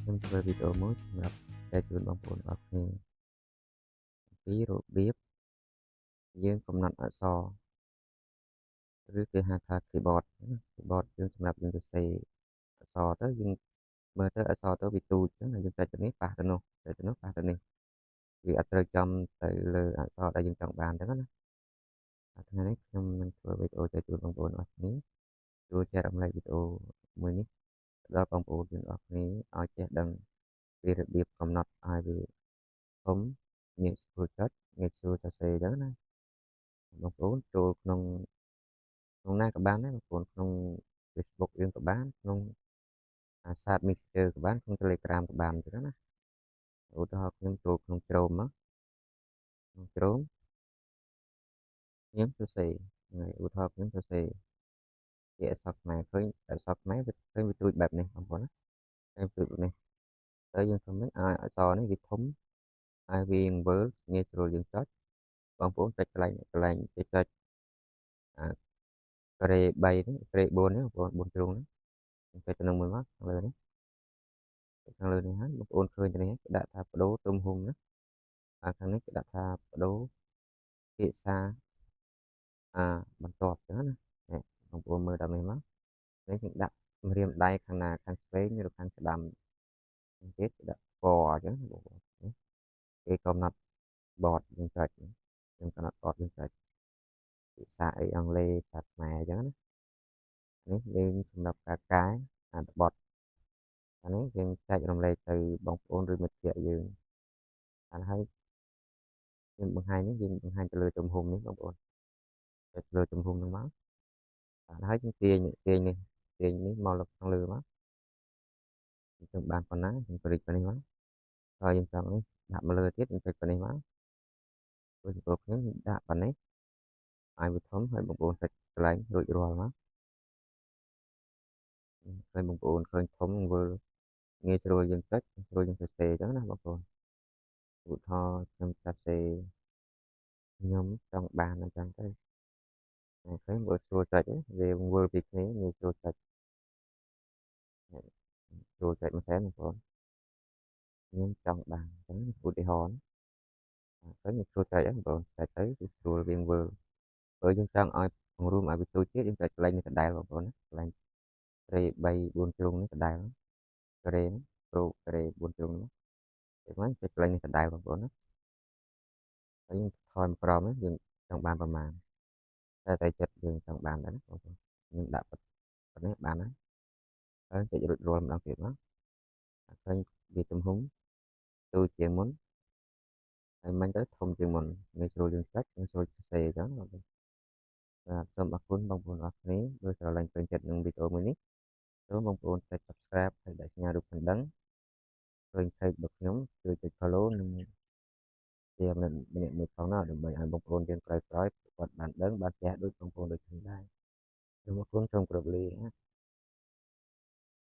ខ្ញុំធ្វើវីដេអូមួយសម្រាប់ចែកជូនបងប្អូនអរគ្នាពីរបៀបយើងកំណត់អក្សរឬគេហៅថា keyboard keyboard យើងសម្រាប់យើងសរសេរអក្សរទៅយើងមើលទៅអក្សរទៅវាទូចចឹងយើងចុចទៅនេះប៉ះទៅនោះចុចទៅនោះប៉ះទៅនេះវាអត់ត្រូវចំទៅលើអក្សរដែលយើងចង់បានចឹងណាថ្ងៃនេះខ្ញុំនឹងធ្វើវីដេអូចែកជូនបងប្អូនអរគ្នាជួយចែករំលែកវីដេអូមួយនេះដល់បងប្អូនទាំងអស់គ្នាឲ្យចេះដឹងពីរបៀបកំណត់ឲ្យវាធំងាយស្រួលចុចងាយស្រួលសរសេរចឹងណាបងប្អូនចូលក្នុងក្នុងណាក៏បានដែរបងប្អូនក្នុង Facebook យើងក៏បានក្នុងអាសាត Messenger ក៏បានក្នុង Telegram ក៏បានចឹងណាឧទាហរណ៍ខ្ញុំចូលក្នុង Chrome មកក្នុង Chrome ខ្ញុំសរសេរថ្ងៃឧទាហរណ៍ខ្ញុំសរសេរជាអក្សរខ្មែរឃើញអក្សរខ្មែរវាឃើញវាទូចបែបនេះបងប្អូនណាឃើញទូចបែបនេះទៅយើងធ្វើម៉េចឲ្យអក្សរនេះវាធំហើយវាវិលងាយស្រួលយើងចុចបងប្អូនចុចកន្លែងកន្លែងគេចុចអាការ៉េ3នេះការ៉េ4នេះបងប្អូន4ជ្រុងនេះចុចទៅនឹងមួយមកខាងលើនេះខាងលើនេះហើយបងប្អូនឃើញទៅនេះគេដាក់ថាបដូរទំហំណាអាខាងនេះគេដាក់ថាបដូរភាសាអាបន្ទាប់ចឹងណាបងប្អូនមើលដល់នេះមកនេះយើងដាក់ម្រាមដៃខាងណាខាងឆ្វេងឬខាងស្ដាំទៀតគេដាក់ពណ៌អញ្ចឹងបងប្អូននេះគេកំណត់បតយើងចុចយើងកំណត់បតយើងចុចភាសាអីអង់គ្លេសភាសាខ្មែរអញ្ចឹងណានេះយើងសម្រាប់ការកែអត្ថបទអានេះយើងចែករំលែកទៅបងប្អូនឬមិត្តភ័ក្តិយើងអាហើយយើងបង្ហាញនេះយើងបង្ហាញទៅលើទំហំនេះបងប្អូនចុចលើទំហំហ្នឹងមកហើយយើងទាញទាញនេះទាញនេះមកលើខាងលើមកយើងបានប៉ុណ្ណាយើងប្រិចប៉ុណ្នេះមកហើយយើងចង់នេះដាក់មកលើទៀតយើងចុចប៉ុណ្នេះមកព្រោះចំពោះខ្ញុំដាក់ប៉ុណ្នេះឲ្យវាធំហើយបងប្អូនចុចកន្លែងរួចរាល់មកឃើញបងប្អូនឃើញធំវិលងាយស្រួលយើងចុចស្រួលយើងសរសេរអញ្ចឹងណាបងប្អូនឧទាហរណ៍ខ្ញុំសរសេរខ្ញុំចង់បានអញ្ចឹងទៅឃើញបើស្រួលចុចវាវិលពីគ្នាងាយស្រួលចុចស្រួលចុចមែនតើបងប្អូនខ្ញុំចង់បានអញ្ចឹងឧទាហរណ៍ឃើញស្រួលចុចហ្នឹងបងប្អូនចុចទៅគឺស្រួលវាវិលបើយើងចង់ឲ្យពង្រួមឲ្យវាទូចទៀតយើងចុចកន្លែងនេះដដែលបងប្អូនណាកន្លែងក្រេ3 4ជ្រុងនេះដដែលក្រេប្រូក្រេ4ជ្រុងនេះទៅមកចុចកន្លែងនេះដដែលបងប្អូនណាហើយយើងថយមកក្រោមនេះយើងចង់បានប្រមាណតែតែចិត្តយើងចង់បានដែរណាបងប្អូនខ្ញុំដាក់ប៉ុណ្ណេះបានហើយហើយចុចរួចរាល់ម្ដងទៀតមកឃើញវាទំហំទូចជាងមុនហើយមិញទៅធំជាងមុនងាយស្រួលយើងចុចងាយស្រួលសរសេរអញ្ចឹងបងប្អូនបាទសូមអរគុណបងប្អូនអរគ្នាដោយស្រឡាញ់ពេញចិត្តនឹងវីដេអូមួយនេះសូមបងប្អូនចុច Subscribe ហើយដាក់សញ្ញារូបកណ្ដឹងឃើញ page របស់ខ្ញុំជួយចុច Follow និងជាម្នាក់ម្នាក់មួយផងណាដើម្បីឲ្យបងប្អូនយើងក្រោយៗគាត់បានដឹងបានចេះដូចបងប្អូនដូចខ្ញុំដែរសូមអរគុណសូមគោរពលា។